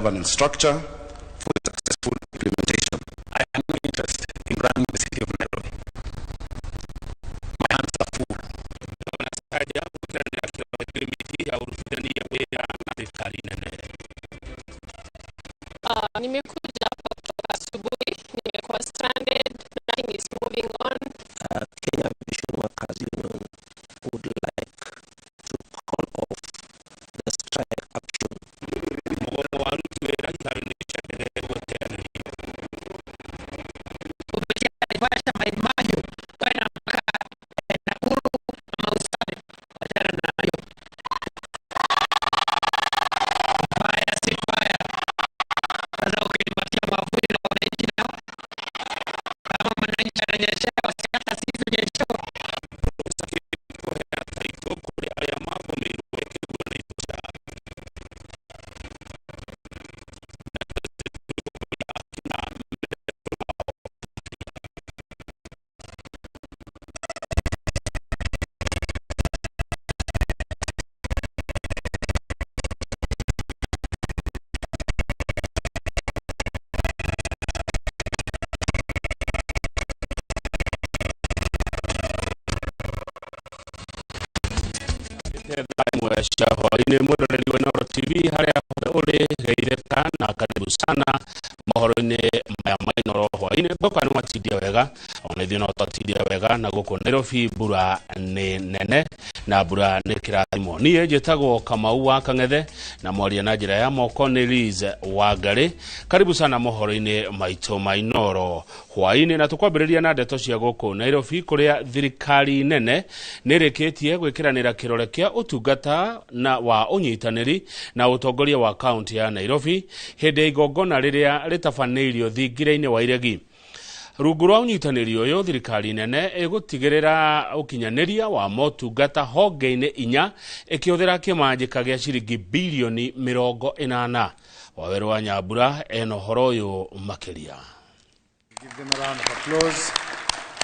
Governance structure for successful implementation. I have no interest in running the city of Nairobi. My hands are full. Sakaja gwĩkĩranĩra kĩrore ngirimiti ya ũrutithania wĩra na thirikari nene. Nimekuja hapa kutoka asubuhi, nimekuwa stranded, nothing is moving on. Kenya Aviation Workers Union would like to call off the strike action. Mũgomo wa aruti wĩra iharo-inĩ cia ndege gũteanĩrio. Kupitia Naivasha, Mai Mahiu kwenda mpaka Nakuru na Mau Summit. Wachana nayo. Mbaya si mbaya. Sasa ukinipatia mwavuli na wananchi nao, kama mwananchi ananyeshewa, si hata sisi tunyeshewa. Kũheana taitũ kũrĩ arĩa magũmĩirwo nĩ kĩguũ Naivasha. Thaa 1 cia hwaĩ-inĩ, mwĩroreri wa Inooro TV harĩa hothe ũrĩ, geithĩka na karibu sana mohoro-inĩ maya ma Inooro hwaĩ-inĩ. Ngũka nĩ watindia wega, ona ithuĩ no twatindia wega, na gũkũ Nairobi mbura nĩ nene na mbura nĩ kĩrathimo. Niĩ njĩtagwo Kamau wa Kang'ethe na mwaria na njĩra ya moko nĩ Liz Wangari. Karibu sana mohoro-inĩ maitũ ma Inooro hwaĩ-inĩ, na tũkwambĩrĩria na ndeto cia gũkũ Nairobi kũrĩa thirikari nene nĩ ĩrĩkĩtie gwĩkĩranĩra kĩrore kĩa ũtungata na wa ũnyitanĩri na ũtongoria wa kaunti ya Nairobi hĩndĩ ya igongona rĩrĩa rĩtabanĩirio thingira-inĩ wa Iregi. Rungu rwa ũnyitanĩri ũyũ, thirikari nene ĩgũtigĩrĩra ũkinyanĩria wa motungata honge-inĩ 4 ĩkĩhũthĩra kĩmanjĩka gĩa ciringi birioni 80. Wawerũ wa Nyambura ena ũhoro ũyũ makĩria. Give them a round of applause.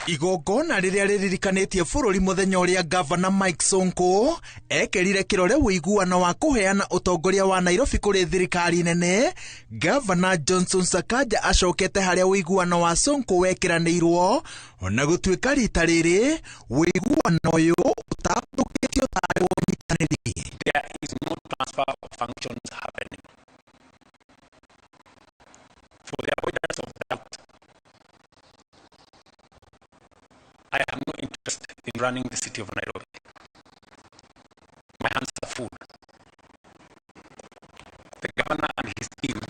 Igongona rĩrĩa rĩririkanĩtie bũrũri mũthenya ũrĩa Gavana Mike Sonko ekĩrire kĩrore ũiguano wa kũheana ũtongoria wa Nairobi kũrĩ thirikari nene. Gavana Johnson Sakaja acokete harĩa ũiguano wa Sonko wekĩranĩirwo, ona gũtuĩka rita rĩrĩ ũiguano ũyũ ũtambũkĩtio tarĩ wa ũnyitanĩri. There is no transfer of functions happening. For the avoidance of doubt, I have no interest in running the city of Nairobi. My hands are full. The governor and his team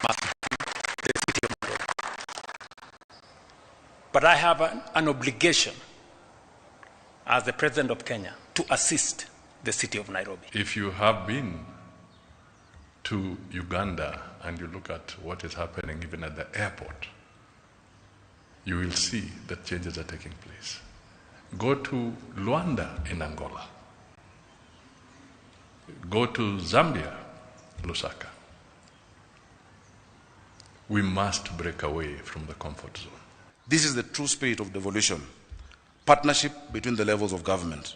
must run the city of Nairobi. But I have an obligation as the president of Kenya to assist the city of Nairobi. If you have been to Uganda and you look at what is happening even at the airport, you will see that changes are taking place. Go to Luanda in Angola. Go to Zambia, Lusaka. We must break away from the comfort zone. This is the true spirit of devolution, partnership between the levels of government.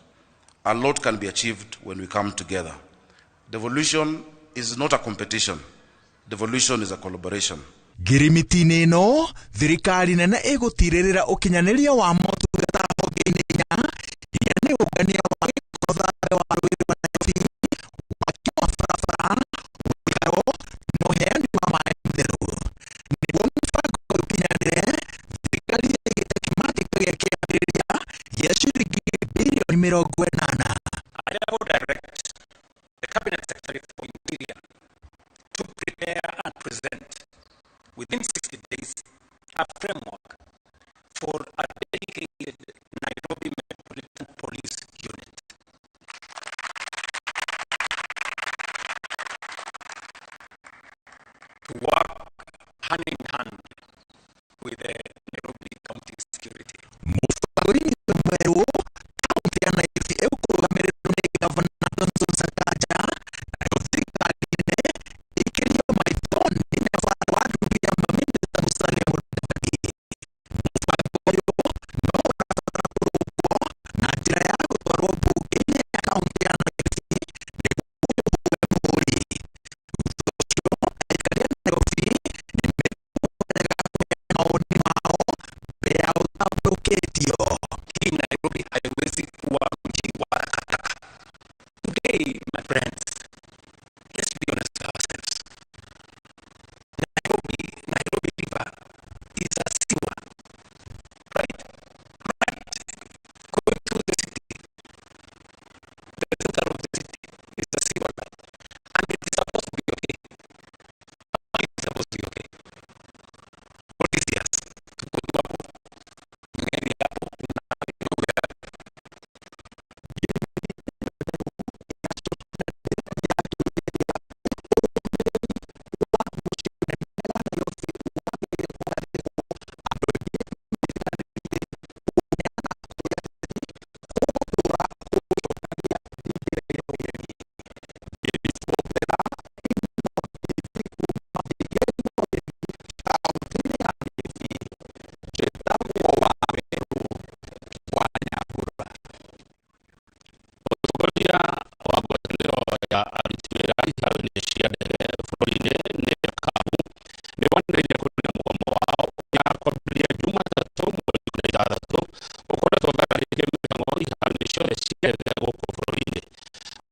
A lot can be achieved when we come together. Devolution is not a competition. Devolution is a collaboration. Ngirimiti-inĩ ĩno, thirikari nene ĩgũtirĩrĩra ũkinyanĩria wa motungata honge-inĩ 4 iria nĩ ũngania wa gĩko thambe wa rũĩ rwa Nairobi, waki wa barabara, ũikaro na ũheani wa maĩ matheru. Nĩguo mũbango ũyũ ũkinyanĩre, thirikari yaigĩte kĩmanjĩka gĩa kĩambĩrĩria gĩa ciringi birioni 80. I therefore direct the Cabinet Secretary for Interior to prepare and present within 60 days a framework for a dedicated Nairobi Metropolitan Police Unit. To work hand in hand with the Nairobi County Security. Mũbango-inĩ ũyũ mwerũ, kaunti ya Nairobi ĩkũrũgamĩrĩrwo nĩ Gavana Johnson Sakaja, nayo thirikari nene ĩikĩrio maitho nĩ nyabarĩ wa ndundu ya mamĩnĩsta Musalia Mudavadi. Mũbango ũyũ no ũrabatara kũrũngwo na njĩra ya gũtwarwo mbunge-inĩ ya kaunti ya Nairobi nĩguo ũhũre mũhũri. Thutha ũcio, aikari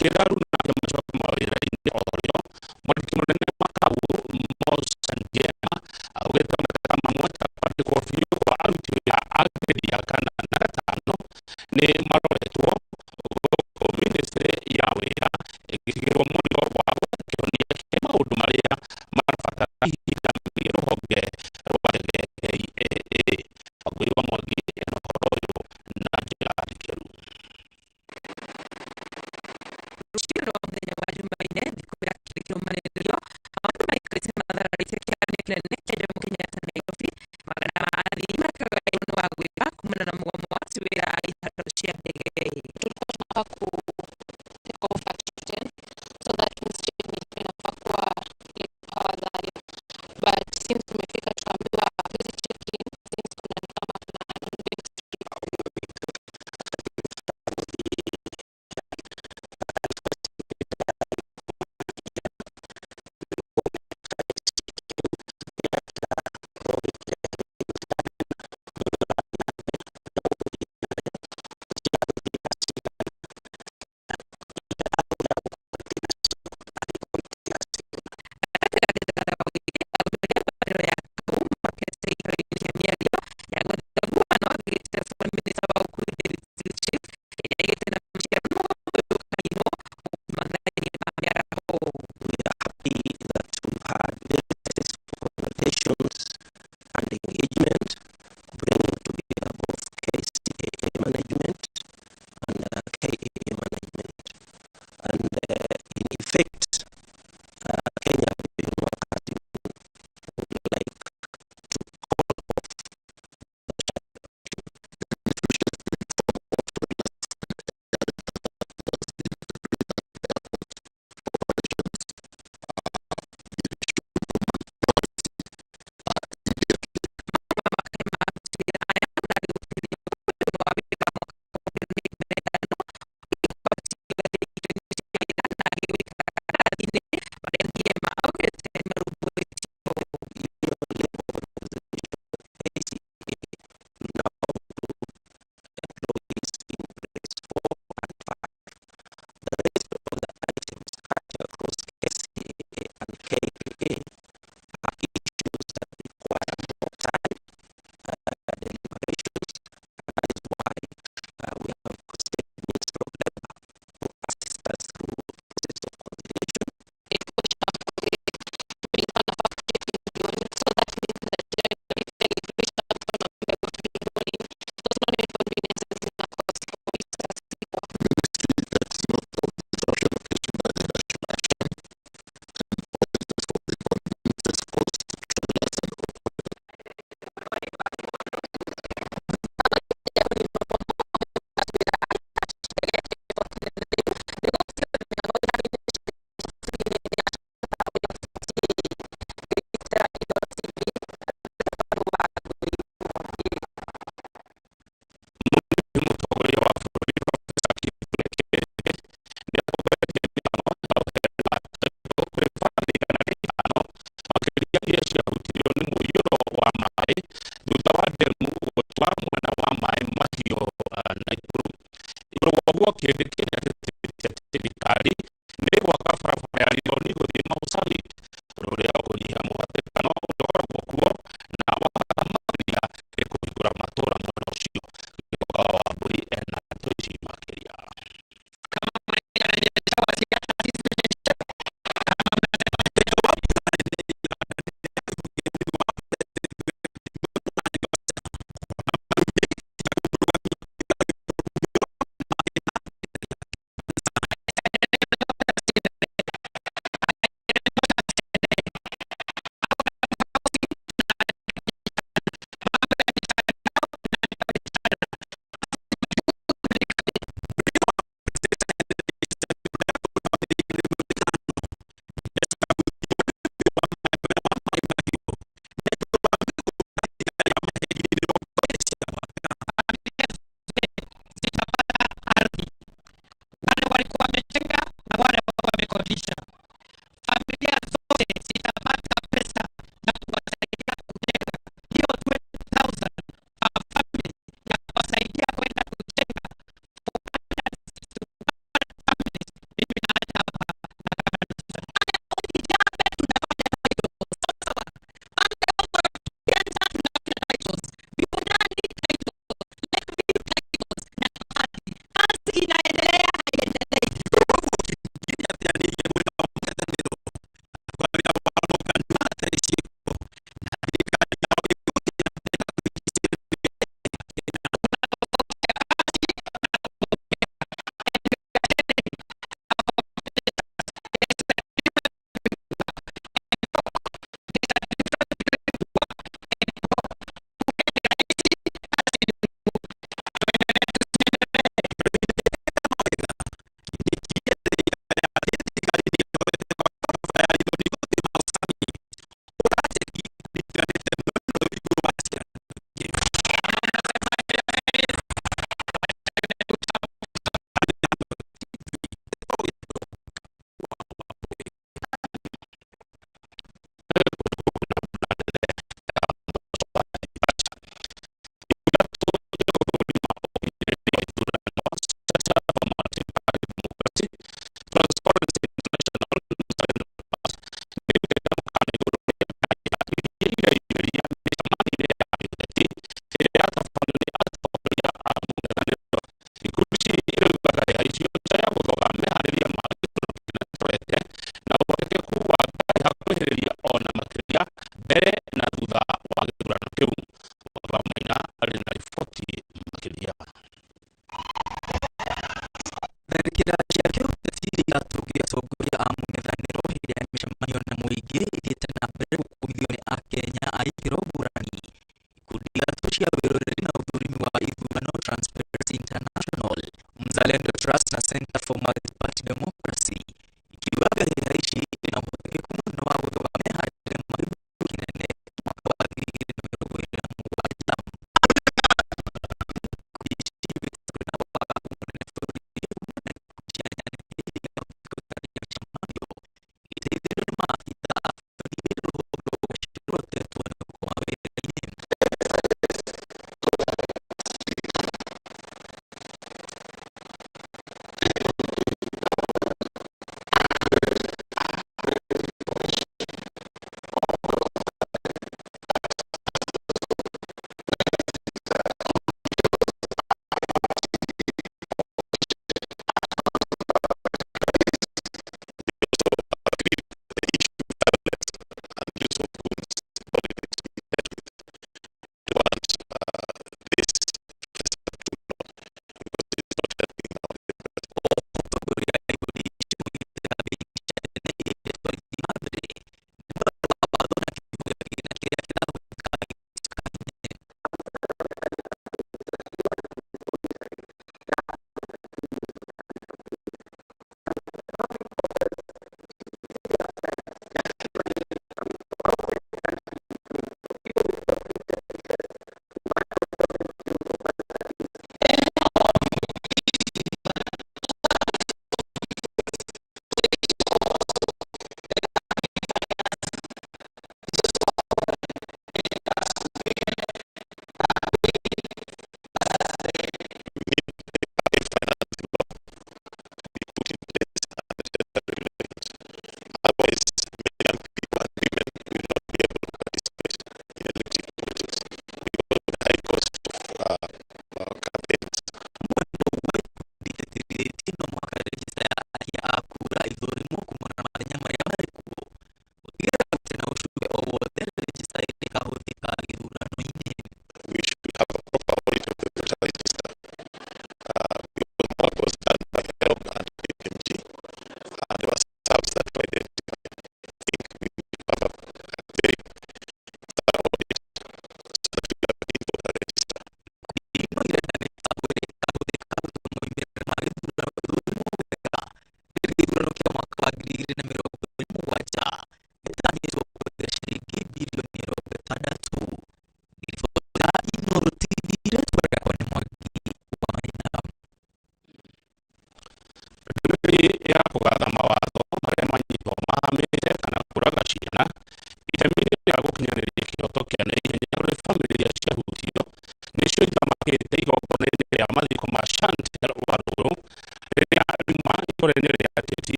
Akĩra aruna macoke mawĩra-inĩ orĩo, mwandĩki mũnene wa KAU Musa Ndiema augĩte mateta mamwe ta kwandĩkwo biũ kwa aruti wĩra a gredi ya kana na gatano nĩ maroretwo, gũkũ ministry ya wĩra ĩgĩtigĩrwo mũrigo wa gwetha kĩhonia kĩa maũndũ marĩa marabatara ihinda megiĩ rũhonge rwa ndege KAA. Wangũi wa Mwangi ena ũhoro ũyũ na njĩra ndikĩru. Rũciinĩ rwa mũthenya wa Jumaine, thikũ ya kerĩ kĩrũmanĩrĩrio, maũndũ maikarĩte mathararĩte kĩharoinĩ kĩnene kĩa Jomo Kenyatta Nairobi, magana ma athii makĩgaĩrwo nĩ wa gwĩka kumana na mũgomo wa aruti wĩra a iharo cia ndege. Tulikuwa tunafaa ku take off at 10, so that means check-in ilikuwa inafaa kuwa like hours earlier, but since tumefika tukaambiwa hatuwezi check in since kuna ni kama kuna an ongoing strike. We are happy that we've had very successful conversations and engagement, bringing together both KCAA management and KAA management. And in effect, Kenya Aviation Workers Union would like to call off the strike action. Employees in grades 4 and 5. The rest of the items cut across KCAA and KAA are issues that require more time, deliberations, and that is why we have requested Minister of Labour to assist us through the process of conciliation. Tulikuwa tunafaa ku check in jioni, so that means that morning, those small inconveniences zina cause for Ministry takes note of the disruption occasioned by the industrial action and apologizes for the inconveniences caused to travelers and operators. Mũtongoria wa bũrũri Profesa Kithure Kindiki nĩ atongoretie mĩhang'o ya ũheani wa taitũ kũrĩ bamĩrĩ 105, makĩria iria ciahutirio nĩ mũiyũro wa maĩ thutha wa ndemu gũtua mwena wa Maĩ Mahiũ, Naikuru. Igũrũ wa ũguo, Kindiki nĩ atĩtĩrithĩtie atĩ thirikari nĩ ĩgwaka barabara ya Rironi gũthiĩ Mau Summit, ũndũ ũrĩa ũkũnyihia mũhatĩkano ũrĩa ũkoragwo kuo na wa bata makĩria nĩ kũhingũra matũũra mwena ũcio. Gĩcoka wa Wambui ena ndeto ici makĩria.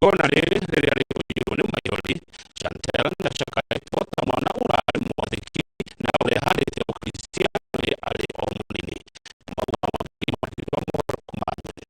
Igongona rĩrĩ rĩrĩa rĩkũiyũrwo nĩ maithori, Chantel nĩacakaĩtwo ta mwana ũrarĩ mwathĩki na ũreharĩte ũkristiano arĩ o mũnini. Kamau wa Mwangi, mwandĩki wa mohoro kuma Nyĩrĩ.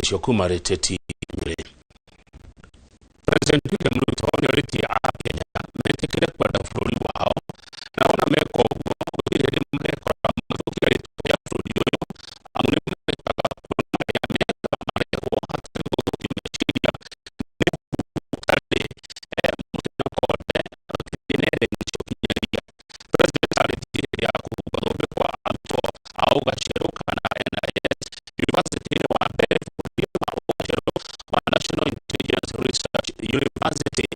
Icio kuma rĩtĩti Nyĩrĩ. President William Ruto nĩorĩtie Akenya metĩkĩre kwenda bũrũri wao na ona meka ũguo gũtirĩ hĩndĩ marekora mathũkia rĩtwa rĩa bũrũri ũyũ amu nĩ marekaga kuona arĩa meka marehwo hatarĩ gũthũkio meciria nĩ gũtarĩ mũtino konde gũtirĩ nenda-inĩ cia ũkinyanĩria. President arĩtie hĩndĩ ya kũhumba thũmbĩ kwa arutwo a ũgacerũ kana NIS University wa mbere bũrũri wa ũgacerũ wa National Intelligence Research University.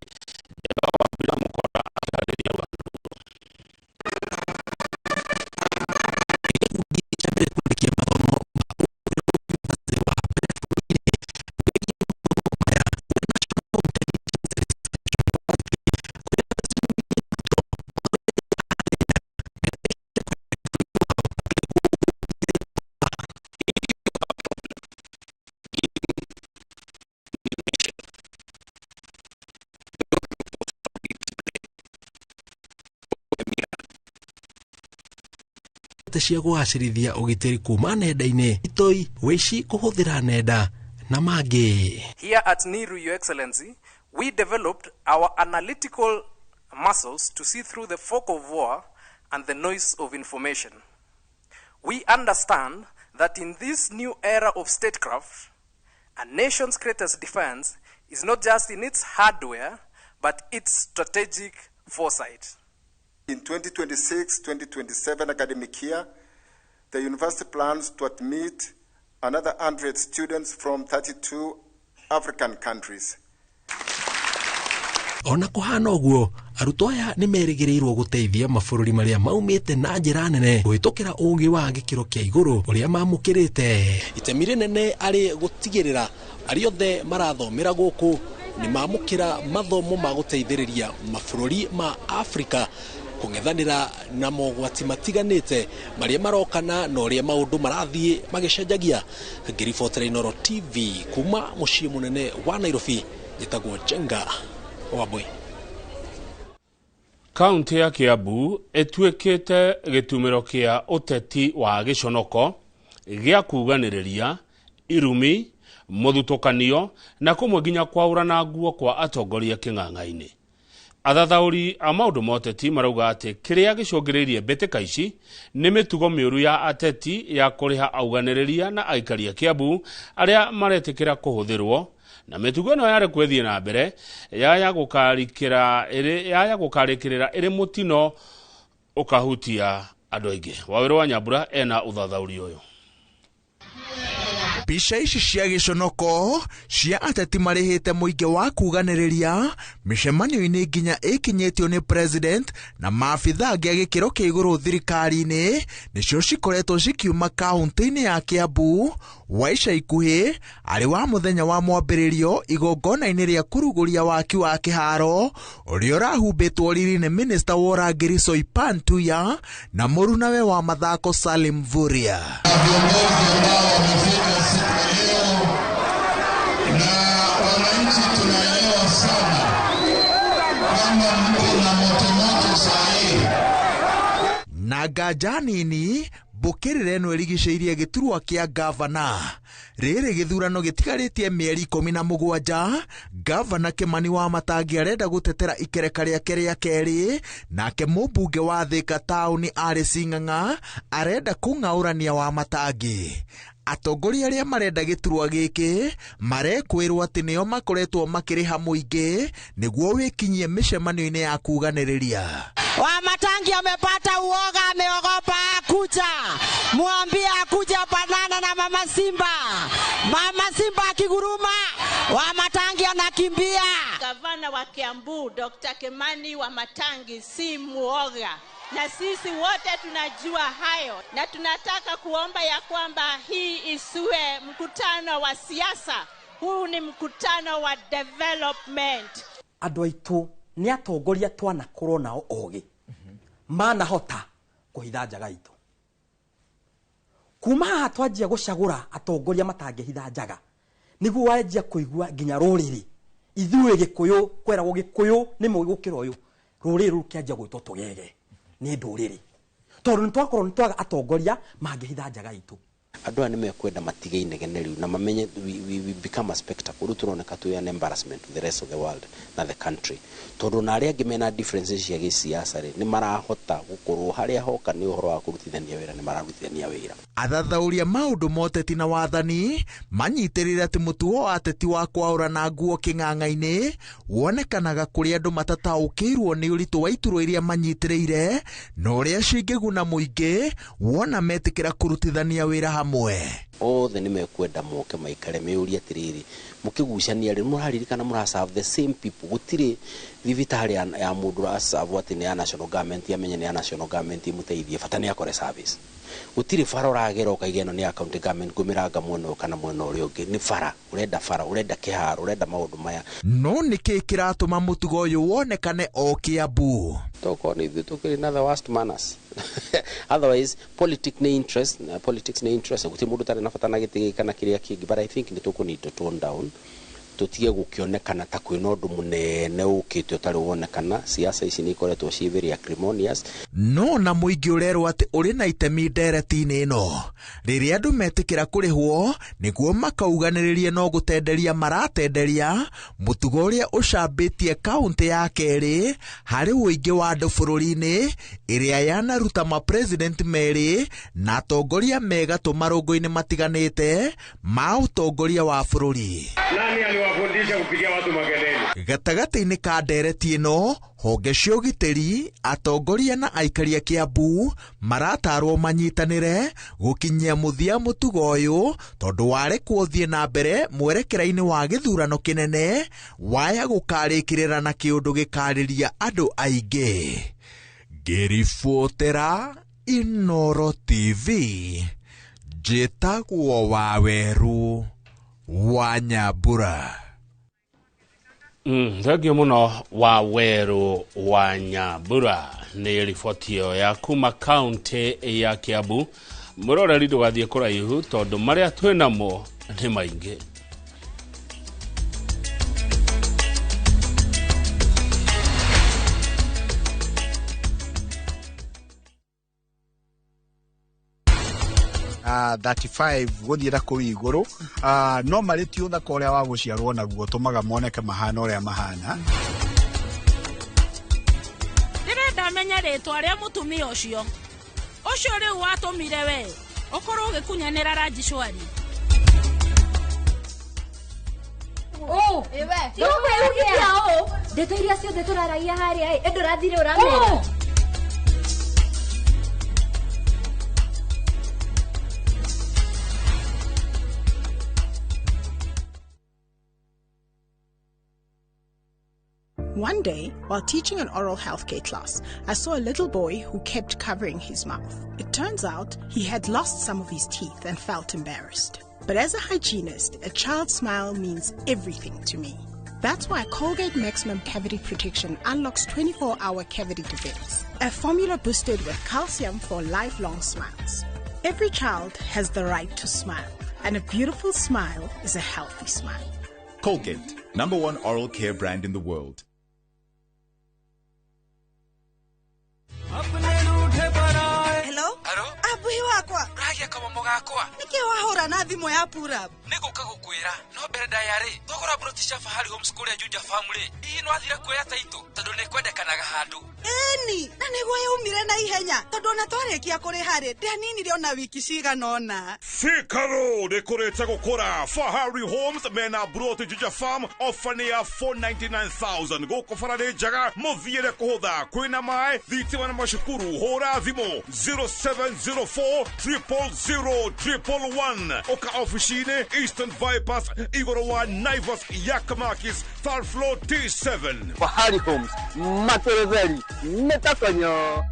Njega wa Bila Mũkora akĩharĩria rũgano rũrũ. Cia kũgacĩrithia ũgitĩri kuma nenda-inĩ, itoi, wĩici kũhũthĩra nenda na mangĩ. Here at NIRU, Your Excellency, we developed our analytical muscles to see through the fog of war and the noise of information. We understand that in this new era of statecraft, a nation's greatest defense is not just in its hardware, but its strategic foresight. In 2026-2027 academic year, the university plans to admit another 100 students from 32 African countries. Ona kũhana ũguo, arutwo aya nĩ merĩgĩrĩirwo gũteithia mabũrũri marĩa maumĩte na njĩra nene kũhĩtũkĩra ũũgĩ wa gĩkĩro kĩa igũrũ ũrĩa mamũkĩrĩte. Itemi rĩnene arĩ gũtigĩrĩra arĩa othe marathomera gũkũ nĩ mamũkĩra mathomo ma gũteithĩrĩria mabũrũri ma Afrika kũng'ethanĩra na mogwati matiganĩte marĩa marokana na ũrĩa maũndũ marathiĩ magĩcenjagia. Ngĩribotera Inooro TV kuma mũciĩ mũnene wa Nairobi, Njĩtagwo Njenga Wambui. Kaunti ya Kiambu ĩtuĩkĩte gĩtumĩro kĩa ũteti wa gĩconoko gĩa kuganĩrĩria irumi mũthutũkanio na kũmwe nginya kwaũrana nguo kwa atongoria kĩng'ang'a-inĩ. Athathaũri a maũndũ ma ũteti marauga atĩ kĩrĩa gĩcũngĩrĩirie mbĩtĩka ici nĩ mĩtugo mĩũru ya ateti ya kũrĩha auganĩrĩria na aikari a Kiambu arĩa maretĩkĩra kũhũthĩrwo na mĩtugo ĩno yarĩ kwĩthiĩ na mbere yaya gũkarĩkĩrĩra ĩrĩ mũtino ũkahutia andũ aingĩ. Wawĩrũ wa Nyambura ena ũthathaũri ũyũ. Mbica ici cia gĩconoko cia ateti marĩhĩte mũingĩ wa kuganĩrĩria mĩcemanio-inĩ nginya ĩkinyĩtio nĩ president na maabitha angĩ a gĩkĩro kĩa igũrũ thirikari-inĩ nĩcio cikoretwo cikiuma kaunti-inĩ ya Kiambu wa ica ikuhĩ arĩ wa mũthenya wa mwambĩrĩrio igongona-inĩ rĩa kũrugũria waki wa kĩharo ũrĩa ũrahumbĩtwo riri nĩ minista wa ũrangĩri Soipan Tuya na mũrunawe wa mathako Salim Mvurya. Wananchi tunaelewa sana kwamba mko na motomoto saa hii. Na nganja nini mbũkĩrĩra ĩno ĩrigicĩirie gĩturwa kĩa gavana. Rĩrĩ gĩthurano gĩtigarĩtie mĩeri 17, gavana Kimani wa Matangi arenda gũtetera ikereka rĩake rĩa kerĩ, nake mũmbunge wa Thika taũni Alice Ng'ang'a arenda kũng'aũrania wa Matangi. Atongoria arĩa marenda gĩturwa gĩkĩ marekwĩrwo atĩ nĩo makoretwo makĩrĩha mũingĩ nĩguo wĩkinyie mĩcemanio-inĩ ya kuganĩrĩria. Wamatangi amepata uoga, ameogopa akuja. Mwambie akuja panana na Mama Simba. Mama Simba akiguruma, Wamatangi anakimbia. Gavana wa Kiambu Dr. Kimani Wamatangi si muoga, na sisi wote tunajua hayo, na tunataka kuomba ya kwamba hii isiwe mkutano wa siasa. Huu ni mkutano wa development. Andũ aitũ nĩ atongoria twanakorwo nao ogĩ manahota kũhitha njaga itũ. Kuma haha twanjia gũcagũra atongoria matangĩhitha njaga nĩguo wanjia kũigua nginya rũrĩrĩ ithuĩ Gĩkũyũ kweragwo Gĩkũyũ nĩ mũgĩ gũkĩra ũyũ, rũrĩrĩ rũu kĩanjia gwĩtwo tũgege nĩ ndũrĩrĩ tondũ nĩtwakorwo nĩtwaga atongoria mangĩhitha njaga itũ. Andũ aya nĩmekwenda matige inegene rĩu na mamenye we become a spectacle. Rĩu tũroneka twĩ an embarrassment to the rest of the world na the country, tondũ na arĩa angĩ mena differences cia gĩsiasa rĩ nĩmarahota gũkorwo harĩa hoka nĩ ũhoro wa kũrutithania wĩra, nĩmararutithania wĩra. Athathaũria maũndũ ma ũteti na wathani manyitĩrĩire atĩ mũtugo wa ateti wa kwaũrana nguo kĩng'ang'a-inĩ wonekanaga kũrĩ andũ matataũkĩirwo nĩ ũritũ wa iturwa iria manyitĩrĩire na ũrĩa cingĩguna mũingĩ wona metĩkĩra kũrutithania wĩra hamwe. Othe nĩmekwenda moke maikare meyũrie atĩrĩrĩ, mũkĩgucania rĩ mũraririkana mũraserve the same people. Gũtirĩ thibitarĩ ya mũndũ ũraserve atĩ nĩ ya national government amenye nĩ ya national government ĩmũteithie, bata nĩ akore service. Gũtirĩ bara ũragera ũkaiga ĩno nĩ ya county government ngũmĩranga mwena ũyũ kana mwena ũrĩa ũngĩ, nĩ bara ũrenda, bara ũrenda kĩharo, ũrenda maũndũ maya. No nĩkĩ kĩratũma mũtugo ũyũ wonekane o Kiambu? Tokorwo nĩ ithuĩ tũkĩrĩ na the worst manners. Otherwise politics nĩ interest, politics nĩ interest, gũtirĩ mũndũ ũtarĩ na bata na gĩtĩ gĩkĩ kana kĩrĩa kĩngĩ, but I think nĩ tũkũ need to tone down tũtige gũkĩonekana ta kwĩna ũndũ mũnene ũkĩte ũtarĩ wonekana. Siasa ici nĩ ikoretwo ciĩ very acrimonious. No na mũingĩ ũrerwo atĩ ũrĩ na itemi ndereti-inĩ ĩno rĩrĩa andũ metĩkĩra kũrĩhwo nĩguo makauganĩrĩrie no gũtenderia maratenderia mũtugo ũrĩa ũcambĩtie kaũntĩ ya kerĩ harĩ ũingĩ wa andũ bũrũri-inĩ ĩrĩa yanaruta mapresident merĩ na atongoria megatũ marũngo-inĩ matiganĩte ma ũtongoria wa bũrũri. Nani aliwafundisha kupigia watu makelele? Gatagatĩ-inĩ ka ndereti ĩno, honge cia ũgitĩri, atongoria na aikari a Kiambu maratarwo manyitanĩre gũkinyia mũthia mũtugo ũyũ tondũ warekwo ũthiĩ na mbere mwerekera-inĩ wa gĩthurano kĩnene waya gũkarĩkĩrĩra na kĩũndũ gĩkarĩria andũ aingĩ. Ngĩribotera Inooro TV, njĩtagwo Waweru wa Nyambura. Thengio mũno Waweru wa Nyambura nĩ riboti ĩyo ya kuma kaunti ya Kiambu. Mũroreri ndũgathiĩ kũraihu tondũ marĩa twĩnamo nĩ maingĩ. 35 gũthiĩ na kũu igũrũ, no marĩ ti ũthaka ũrĩa wa gũciarwo naguo ũtũmaga moneke mahana ũrĩa mahana. Ndĩrenda menye rĩtwa rĩa mũtumia ũcio ũcio rĩu watũmire we ũkorwo ũgĩkunyanĩra Ranji Shwari. Ndeto iria ciothe tũraragia harĩa ĩ ndũrathire ũramera. One day, while teaching an oral healthcare class, I saw a little boy who kept covering his mouth. It turns out he had lost some of his teeth and felt embarrassed. But as a hygienist, a child's smile means everything to me. That's why Colgate Maximum Cavity Protection unlocks 24-hour cavity defense, a formula boosted with calcium for lifelong smiles. Every child has the right to smile, and a beautiful smile is a healthy smile. Colgate, #1 oral care brand in the world. Hello? Abuhi wakwa. Ragia kama mugakwa. Niki wahura na thimu ya pura. Niguka gukwira no mbere ndayari thogora broti cia Fahari Homes kuria Juja Family. Hihi no athira kuoya taito tondu ni kwendekanaga handu. Eni, na niguo yaumire na ihenya tondu ona twarikia kuriha ri ndianinire ona wiki cigana ona. Thika Road ikurite gukura. Fahari Homes mena broti Juja Farm ofa ni ya 499,000 guku bara ni njega muthiire kuhutha kwina mai thitima na macukuru. Hura thimu 0704 000 111 oka ofici-inĩ Eastern Bypass igũrũ wa Naivas Yakamakis third floor T7. Fahari Homes materezeri metakonyo.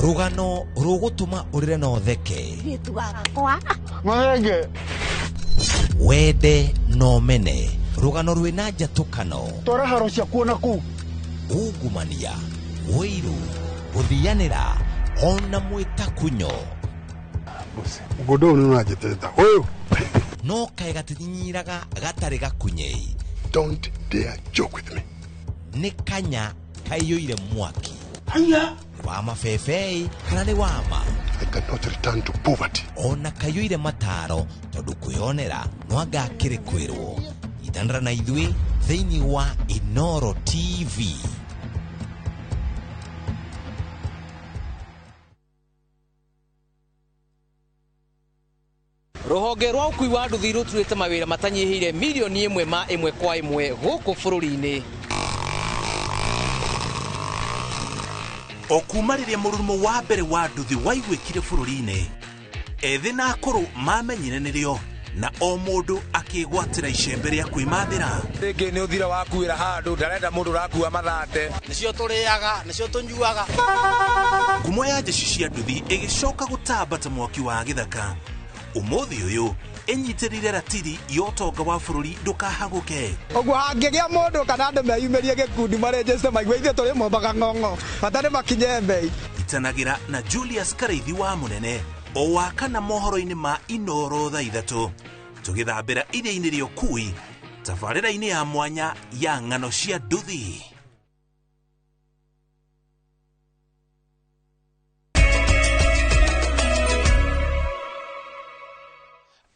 Rugano rugutuma urire na utheke wende no mene rugano rwina njatukano twara haro ciakuo na kuu ungumania wiru guthianira ona mwitakunyo mũgũnda ũyũ nĩ ũranjĩtĩta ũyũ no kaĩ gatinyiraga gatarĩ gakunyei. Don't dare joke with me. Nĩ kanya kaiyũire mwaki. Haya. Wa mabebei kana nĩ wama. I cannot return to poverty. Ona kaiyũire mataro tondũ kwĩyonera no anga akĩrĩ kwĩrwo. Itanĩra na ithuĩ thĩinĩ wa Inoro TV. Ruhonge rwa ũkui wa nduthi rũturĩte mawĩra matanyihĩire mirioni ĩmwe ma ĩmwe kwa ĩmwe gũkũ bũrũri-inĩ. O kuma rĩrĩa mũrurumo wa mbere wa nduthi waiguĩkire bũrũri-inĩ, ethĩ na akũrũ mamenyire nĩrĩo na o mũndũ akĩgwatĩra icembe rĩa kwĩmathĩra. Rĩngĩ nĩ ũthira wakuĩra handũ ndarenda mũndũ ũrakua mathate. Nĩcio tũrĩaga, nĩcio tũnyuaga. Ngumo ya njeci cia nduthi ĩgĩcoka gũtamba ta mwaki wa gĩthaka. Umuthi uyu ĩnyitĩrĩire ratiri ya ũtonga wa bũrũri ndũkahagũke. Ũguo hangĩgĩa mũndũ kana andũ meyumĩrie gĩkundi marenjeste maigue ithuĩ tũrĩ mombaga ng'ong'o bata nĩ makinye mbei. Itanagĩra na Julius Karaithi wa Mũnene o wa kana mohoro-inĩ ma Inoro thaa 3 tũgĩthambĩra iria-inĩ rĩa ũkui tabarĩra-inĩ ya mwanya ya ng'ano cia nduthi.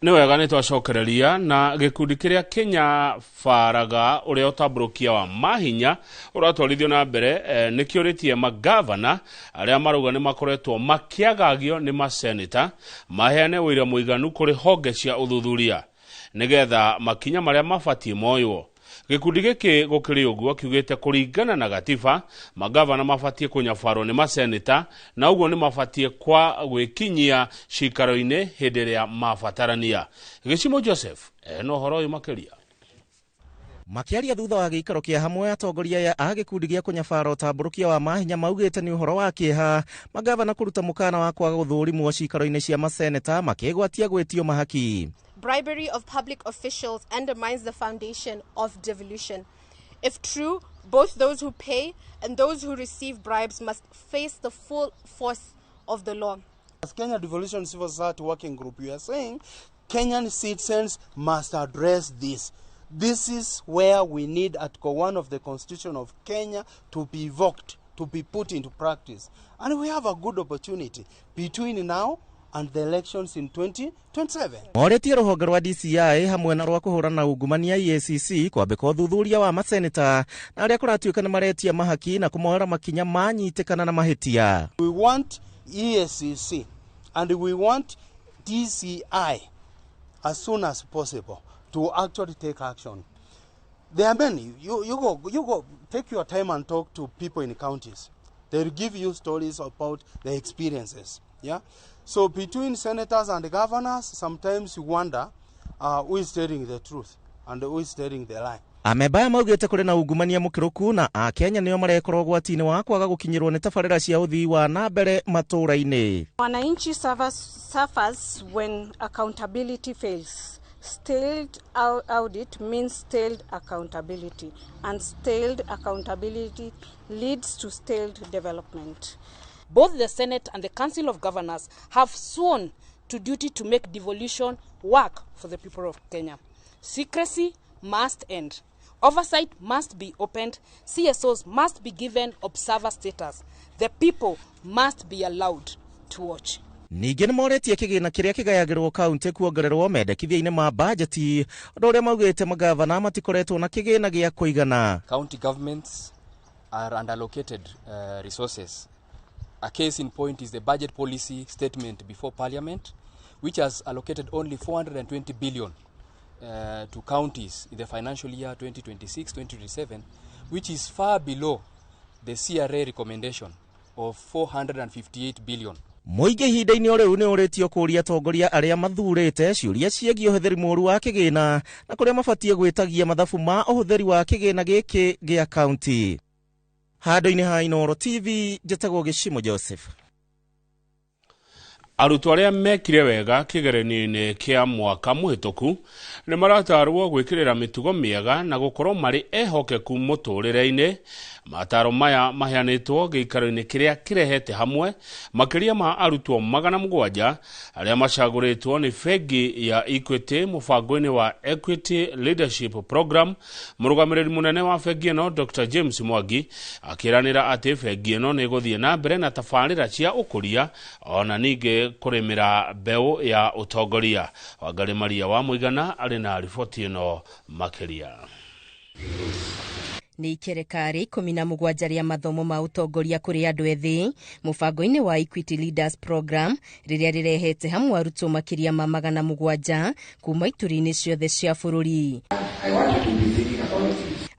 Nĩ wega nĩ twacokereria na gĩkundi kĩrĩa Kenya baraga ũrĩa ũtambũrũkia wa mahinya ũratwarithio na mbere nĩ kĩũrĩtie magavana arĩa marauga nĩ makoretwo makĩagagio nĩ maseneta maheane ũira mũiganu kũrĩ honge cia ũthuthuria nĩgetha makinya marĩa mabatiĩ moywo. Gĩkundi gĩkĩ gũkĩrĩ ũguo kiugĩte kũringana na gatiba magavana mabatiĩ kũnyabarwo nĩ maseneta na ũguo nĩ mabatiĩ kwa gwĩkinyia cikaro-inĩ hĩndĩ ĩrĩa mabatarania. Gĩcimo Joseph ena ũhoro ũyũ makĩria. Makiaria thutha wa gĩikaro kĩa hamwe atongoria aya a gĩkundi gĩa kũnyabara ũtambũrũkia wa mahinya maugĩte nĩ ũhoro wa kĩeha magavana kũruta mũkana wa kwaga gũthũrimwo cikaro-inĩ cia maseneta makĩgwatia gwĩtio mahaki. Bribery of public officials undermines the foundation of devolution. If true, both those who pay and those who receive bribes must face the full force of the law. As Kenya Devolution Civil Society Working Group, we are saying Kenyan citizens must address this. This is where we need Article 1 of the Constitution of Kenya to be evoked. to be put into practice. And we have a good opportunity between now and the elections in 2027. Moretie rũhonge rwa DCI hamwe na rwa kũhũrana na ungumania EACC kwambĩka ũthuthuria wa maseneta na arĩa kũratuĩka nĩ maretia mahaki na kũmoera makinya manyitĩkana na mahĩtia. We want EACC and we want DCI as soon as possible to actually take action. There are many. You go take your time and talk to people in counties. They'll give you stories about their experiences. Yeah. So between senators and governors, sometimes you wonder who is telling the truth and who is telling the lie. Amemba aya maugĩte kũrĩ na ungumania mũkĩrũku na Akenya nĩo marekorwo ũgwati-inĩ wa kwaga gũkinyĩrwo nĩ tabarĩra cia ũthii wa na mbere matũũra-inĩ. Wananchi suffers when accountability fails. Stalled audit means stalled accountability, and stalled accountability leads to stalled development. Both the Senate and the Council of Governors have sworn to duty to make devolution work for the people of Kenya. Secrecy must end. Oversight must be opened. CSOs must be given observer status. The people must be allowed to watch. Ningĩ nĩmoretie kĩgĩna kĩrĩa kĩgayagĩrwo kaunti kuongererwo mendekithia-inĩ ma bajeti ũndũ ũrĩa maugĩte magavana matikoretwo na kĩgĩna gĩa kũigana. County governments are underallocated resources. A case in point is the budget policy statement before Parliament, which has allocated only 420 billion to counties in the financial year 2026-2027, which is far below the CRA recommendation of 458 billion. Mũingĩ ihinda-inĩ o rĩu nĩ ũrĩtio kũũria atongoria arĩa mathurĩte ciũria ciĩgiĩ ũhũthĩri mũũru wa kĩgĩna na kũrĩa mabatiĩ gwĩtagia mathabu ma ũhũthĩri wa kĩgĩna gĩkĩ gĩa kaunti. Handũ-inĩ ha Inooro TV njĩtagwo Gĩcimo Joseph. Arutwo arĩa mekire wega kĩgeranio-inĩ kĩa mwaka mũhĩtũku nĩ maratarwo gwĩkĩrĩra mĩtugo mĩega na gũkorwo marĩ ehokeku mũtũrĩre-inĩ. Mataro maya maheanĩtwo gĩikaro-inĩ kĩrĩa kĩrehete hamwe makĩria ma arutwo 700 arĩa macagũrĩtwo nĩ bengi ya Equity mũbango-inĩ wa Equity Leadership Program. Mũrũgamĩrĩri mũnene wa bengi ĩno Dr. James Mwangi akĩranĩra atĩ bengi ĩno nĩ ĩgũthiĩ na mbere na tabarĩra cia ũkũria ona ningĩ kũrĩmĩra mbeũ ya ũtongoria. Wangari Maria wa Mũigana arĩ na riboti ĩno makĩria. Nĩ ikereka rĩa 17 rĩa mathomo ma ũtongoria kũrĩ andũ ethĩ mũbango-inĩ wa Equity Leaders Program rĩrĩa rĩrehete hamwe arutwo makĩria ma 700 kuma ituri-inĩ ciothe cia bũrũri.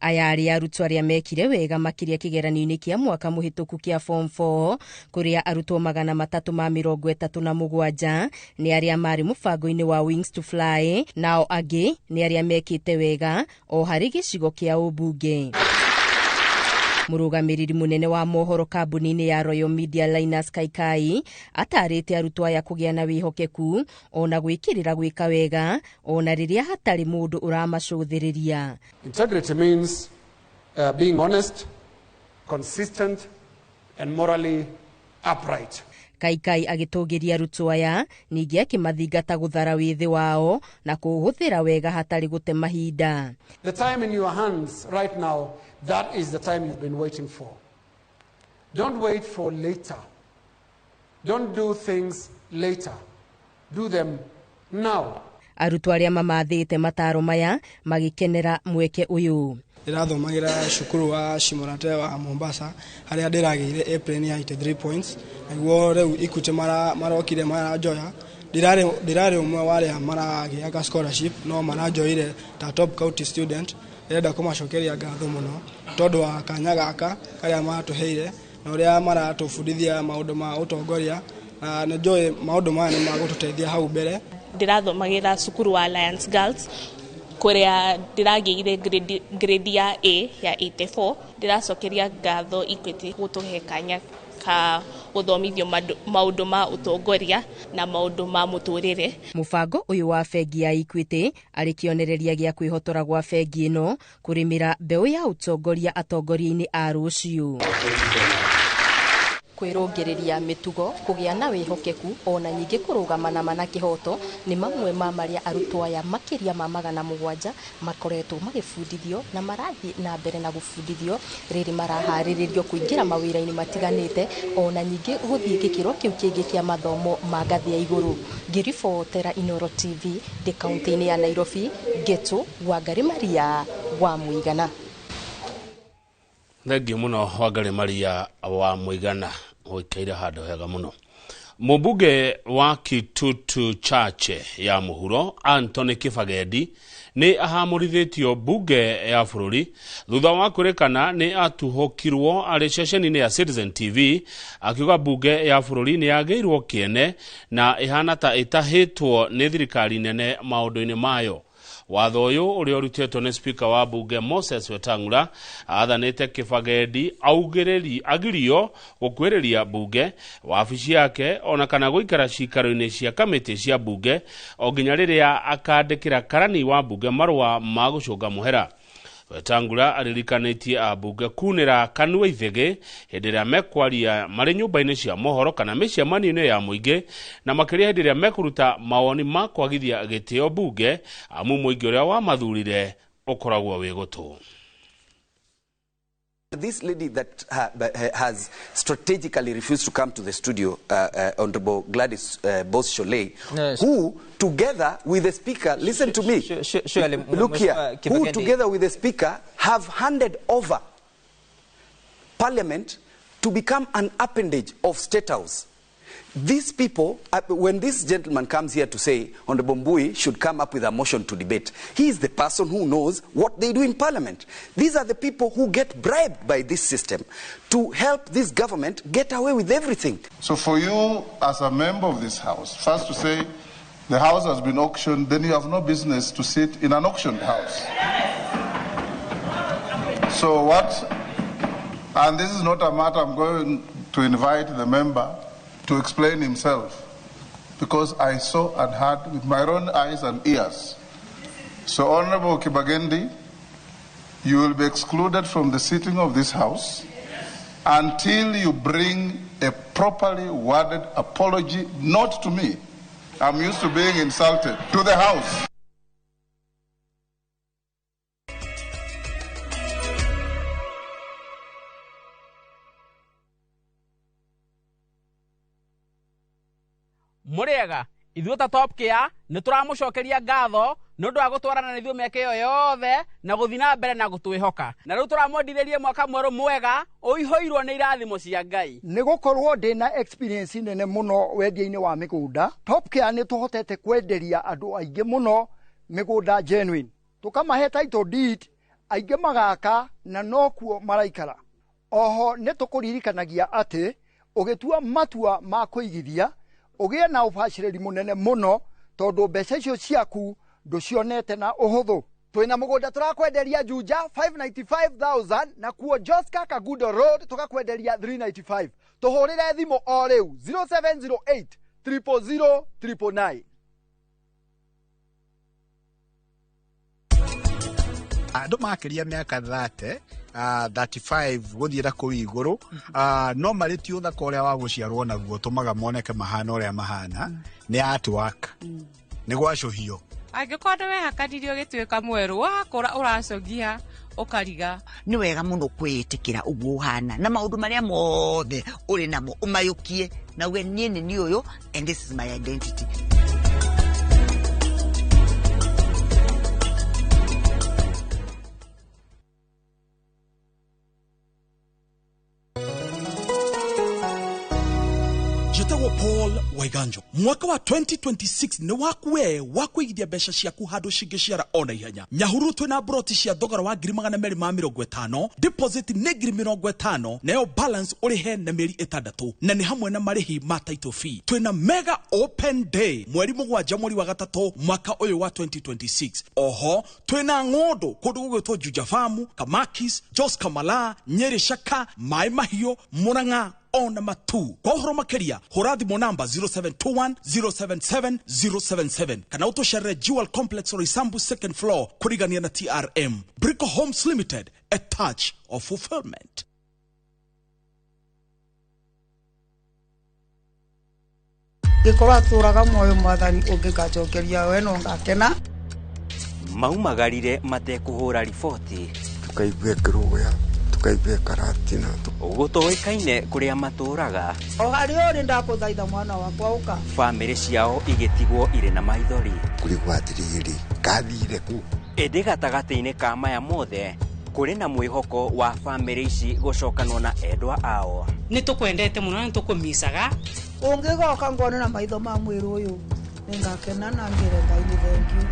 Aya arĩ arutwo arĩa mekire wega makĩria kĩgeranio-inĩ kĩa mwaka mũhĩtũku kĩa form 4 kũrĩa arutwo 337 nĩ arĩa marĩ mũbango-inĩ wa Wings to Fly, nao angĩ nĩ arĩa mekĩte wega o harĩ gĩcigo kĩa ũmbunge. Mũrũgamĩrĩri mũnene wa mohoro kambuni-inĩ ya Royal Media Linus Kaikai atarĩte arutwo aya kũgĩa na wĩhokeku ona gwĩkĩrĩra gwĩka wega ona rĩrĩa hatarĩ mũndũ ũramacũthĩrĩria. Integrity means being honest, consistent and morally upright. Kaikai agĩtũgĩria arutwo aya ningĩ akĩmathingata gũthara wĩthĩ wao na kũũhũthĩra wega hatarĩ gũte mahinda. The time in your hands right now, that is the time you've been waiting for. Don't wait for later. Don't do things later. Do them now. Arutwo arĩa mamathĩte mataro maya magĩkenera mweke ũyũ. Ndĩrathomagira cukuru wa Shimorate wa Mombasa harĩa ndĩragĩire A plane ya 83 points naguo rĩu Equity marokire maranjoya. Ndĩrarĩ ũmwe wa arĩa maragĩaga scholarship no maranjoire ta top county student. Ndĩrenda kũmacokeria ngatho mũno tondũ wa kanya gaka karĩa maratũheire na ũrĩa maratũbundithia maũndũ ma ũtongoria, na nĩ njũĩ maũndũ maya nĩ magũtũteithia hau mbere. Ndĩrathomagĩra cukuru wa Alliance Girls kũrĩa ndĩragĩire grade ya A ya 84. Ndĩracokeria ngatho Equity gũtũhe kanya ka gũthomithio maũndũ ma ũtongoria na maũndũ ma mũtũrĩre. Mũbango ũyũ wa bengi ya Equity arĩ kĩonereria gĩa kwĩhotora gwa bengi ĩno kũrĩmĩra mbeũ ya ũtongoria atongoria-inĩ a rũciũ. Kwĩrũngĩrĩria mĩtugo, kũgĩa na wĩhokeku ona ningĩ kũrũgama na ma na kĩhoto nĩ mamwe ma marĩa arutwo aya makĩria ma 700 makoretwo magĩbundithio na marathiĩ na mbere na gũbundithio rĩrĩ maraharĩrĩrio kũingĩra mawĩra-inĩ matiganĩte ona ningĩ gũthiĩ gĩkĩro kĩu kĩngĩ kĩa mathomo ma ngathĩ ya igũrũ. Ngĩribotera Inooro TV ndĩ kaunti-inĩ ya Nairobi, Ngetu Wangari Maria wa Mũigana. Thengiũ mũno Wangari Maria wa Mũigana, ũikaire handũ hega mũno. Mũmbunge wa Kitutu Chache ya mũhuro Anthony Kibagendi nĩ ahamũrithĩtio mbunge ya bũrũri thutha wa kwĩrĩkana nĩ atuhũkirwo arĩ ceceni-inĩ ya Citizen TV akiuga mbunge ya bũrũri nĩ yagĩirwo kĩene na ĩhana ta ĩtahĩtwo nĩ thirikari nene maũndũ-inĩ mayo. Watho ũyũ ũrĩa ũrutĩtwo nĩ spika wa mbunge Moses Wetang'ula athanĩte Kibagendi agirio gũkuhĩrĩria mbunge wabici yake ona kana gũikara cikaro-inĩ cia kamĩtĩ cia mbunge o nginya rĩrĩa akandĩkĩra karani wa mbunge marũa ma gũcũnga mũhera. Wetang'ula aririkanĩtie ambunge kunĩra kanua ithĩgĩ hĩndĩ ĩrĩa mekwaria marĩ nyũmba-inĩ cia mohoro kana mĩcemanio-inĩ ya mũingĩ na makĩria hĩndĩ ĩrĩa mekũruta mawoni ma kwagithia gĩtĩo mbunge amu mũingĩ ũrĩa wamathurire ũkoragwo wĩ gũtũ. This lady that has strategically refused to come to the studio, Honorable Gladys Boss Shollei, yes, who together with the speaker, listen to me, look here, who together with the speaker have handed over Parliament to become an appendage of State House. These people, when this gentleman comes here to say Honorable Mbui should come up with a motion to debate, he is the person who knows what they do in Parliament. These are the people who get bribed by this system to help this government get away with everything. So for you as a member of this house, first to say the house has been auctioned, then you have no business to sit in an auctioned house. So what, and this is not a matter I'm going to invite the member to explain himself, because I saw and heard with my own eyes and ears. So Honorable Kibagendi, you will be excluded from the sitting of this house until you bring a properly worded apology, not to me. I'm used to being insulted, to the house. Mũrĩega ithuĩ ta Top Care nĩ tũramũcokeria ngatho nĩ ũndũ wa gũtwarana na ithuĩ mĩaka ĩyo yothe na gũthiĩ na mbere na gũtwĩhoka. Na rĩu tũramwendithĩria mwaka mwerũ mwega ũihũirwo nĩ irathimo cia Ngai. Nĩ gũkorwo ndĩ na experience nene mũno wendia-inĩ wa mĩgũnda, Top Care nĩ tũhotete kwenderia andũ aingĩ mũno mĩgũnda genuine, tũkamahe title deed, aingĩ magaka na nokuo maraikara. Oho nĩ tũkũririkanagia atĩ ũgĩtua matua ma kũigithia ũgĩe na ũbacĩrĩri mũnene mũno tondũ mbeca icio ciaku ndũcionete na ũhũthũ. Twĩna mũgũnda tũrakwenderia Juja 595,000 na kuo Joska Kagudo Road tũgakwenderia 395. Tũhũrĩre thimũ o rĩu 0708 000 999. Andũ makĩria mĩaka 30, 35 gũthiĩ na kũu igũrũ, no marĩ ti ũthaka ũrĩa wa gũciarwo naguo ũtũmaga moneke mahana ũrĩa mahana, nĩ artwork, nĩ gwacũhio. Angĩkorwo nĩ wehakanirie ũgĩtuĩka mwerũ, wakũra ũracogia ũkariga. Nĩ wega mũno kwĩĩtĩkĩra ũguo ũhana na maũndũ marĩa mothe ũrĩ namo ũmayũkie na uge niĩ nĩ niĩ ũyũ and this is my identity. Paul Waiganjo mwaka wa 2026 nĩ waku we wa kũigithia mbeca ciaku handũ cingĩciara ona ihenya. Nyahururu twĩna broti cia thogora wa 250,000, deposit nĩ 50,000, nayo balance ũrĩhe na mĩeri 6, na nĩ hamwe na marĩhi ma title fee. Twĩna mega open day mweri 7 mweri wa 3 mwaka ũyũ wa 2026. Oho twĩna ng'ũndũ kũndũ gũgwĩtwo Juja Farm, Kamakis, Jos Kamala, Nyeri Shaka, Mai Mahiũ, Murang'a ona matu. Kwa ũhoro makĩria hũra thimũ namba 0721 077 077 kana ũtũcerere Jewel Complex Roysambu second floor kũrigania na TRM. Brico Homes Limited, a touch of fulfillment. Ngĩkorwo atũraga muoyo mwathani ũngĩgacokeria we no ngakena. Maumagarire matekũhũra riboti. Tukaigua kĩrũgũya, tukaigua karatina. Gũtoĩkaine kũrĩa matũraga. O harĩa ũrĩ ndakũthaitha mwana wakwa ũka. Bamĩrĩ ciao igĩtigwo irĩ na maithori. Kũrigwo atĩrĩrĩ, kathire kũ? Ĩndĩ gatagatĩ-inĩ ka maya mothe kũrĩ na mwĩhoko wa bamĩrĩ ici gũcokanwo na endwa ao. Nĩ tũkwendete mũno na nĩ tũkũmicaga. Ũngĩgoka ngone na maitho ma mwĩrĩ ũyũ nĩngakena na ngĩre Ngai nĩ thengiũ.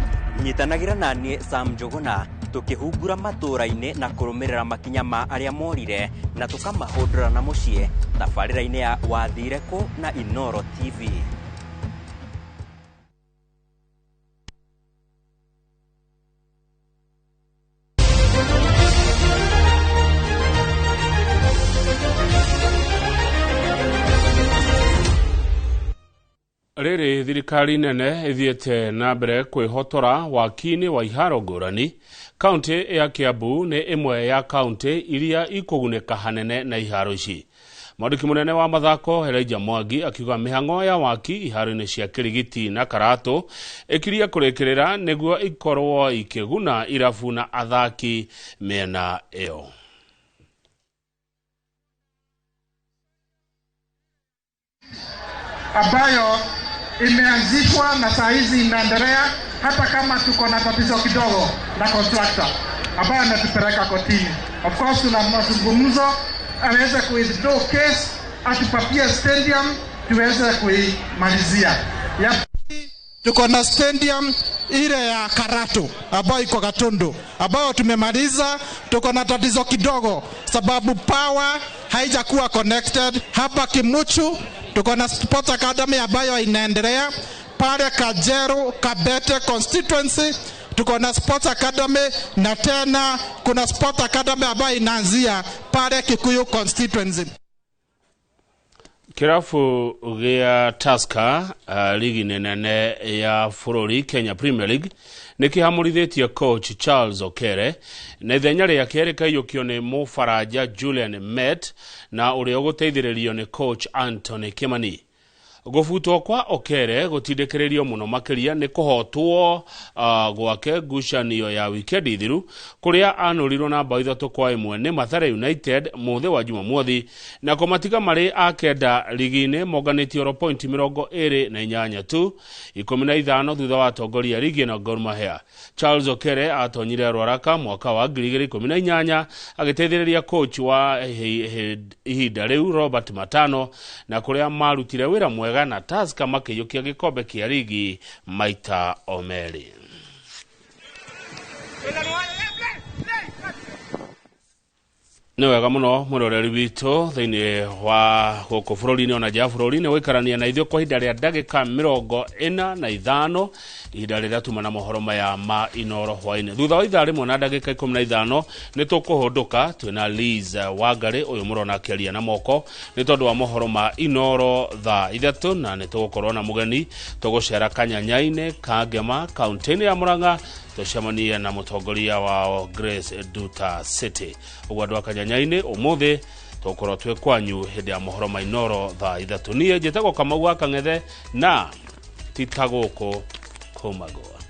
Nyitanagĩra na niĩ Sam Njũgũna tũkĩhungura matũũra-inĩ na kũrũmĩrĩra makinya ma arĩa morire na tũkamahũndũra na mũciĩ tabarĩra-inĩ ya Wathire Kũ na Inooro TV. Rĩrĩ thirikari nene ĩthiĩte na mbere kwĩhotora waki-inĩ wa iharo ngũrani. Kaunti ya Kiambu nĩ ĩmwe ya kaunti iria ikũgunĩka hanene na iharo ici. Mwandĩki mũnene wa mathako Elijah Mwangi akiuga mĩhang'o ya waki iharo-inĩ cia Kĩrigiti na Karatũ ĩkirie kũrĩkĩrĩra nĩguo ikorwo ikĩguna irabu na athaki mĩena ĩyo. Ambayo imeanzishwa na saa hizi inaendelea, hata kama tuko na tatizo kidogo na contractor ambaye ametupeleka kotini. Of course tuna mazungumzo aweze ku-withdraw case, atupatie stadium tuweze kuimalizia. Ya tuko na stadium ile ya Karatu ambayo iko Gatundu ambayo tumemaliza. Tuko na tatizo kidogo sababu power haijakuwa connected. Hapa Kimuchu tuko na Sports Academy ambayo inaendelea. Pale Kajeru Kabete constituency tuko na Sports Academy, na tena kuna Sports Academy ambayo inaanzia pale Kikuyu constituency. Kirabu gĩa Tusker ligi nene ya bũrũri Kenya Premier League nĩ kĩhamũrithĩtie coach Charles Okere na ithenya rĩake rĩkaiyũkio nĩ Mũfaranja Julian Met na ũrĩa ũgũteithĩrĩrio nĩ coach Anthony Kimani. Gũbutwo kwa Okere gũtindĩkĩrĩrio mũno makĩria nĩ kũhotwo gwake ngucanio ya wikendi thiru kũrĩa anũrirwo na bao 3-1 nĩ Mathare United mũthĩ wa Jumamothi na kũmatiga marĩ a kenda ligi-inĩ monganĩtie oro pointi 28 tu 15 thutha wa atongoria ligi na Gor Mahia. Charles Okere atonyire Rwaraka mwaka wa 2018 agĩteithĩrĩria coach wa ihinda rĩu Robert Matano na kũrĩa marutire wĩra mwega na Tusker makĩiyũkia gĩkombe kĩa ligi maita o merĩ. Nĩ wega mũno mwĩroreri witũ thĩinĩ wa gũkũ bũrũri-inĩ ona nja ya bũrũri nĩ gũikarania na ithuĩ kwa ihinda rĩa ndagĩka 45 ihinda rĩrĩa tuma na mohoro maya ma Inooro hwainĩ. Thutha wa ithaa rĩmwe na ndagĩka 15 nĩ tũkũhũndũka twĩna Liz Wangari ũyũ mũrona akĩaria na moko nĩ tondũ wa mohoro ma Inooro thaa 3 na nĩ tũgũkorwo na mũgeni tũgũcera Kanyanya-inĩ Kangema kaunti-inĩ ya Murang'a tũcemanie na mũtongoria wao Grace Duta City. Ũguo andũ a Kanyanya-inĩ ũmũthĩ tũgũkorwo twĩ kwanyu hĩndĩ ya mohoro ma Inooro thaa 3. Niĩ njĩtagwo Kamau wa Kang'ethe na ti ta gũkũ kũmagwa.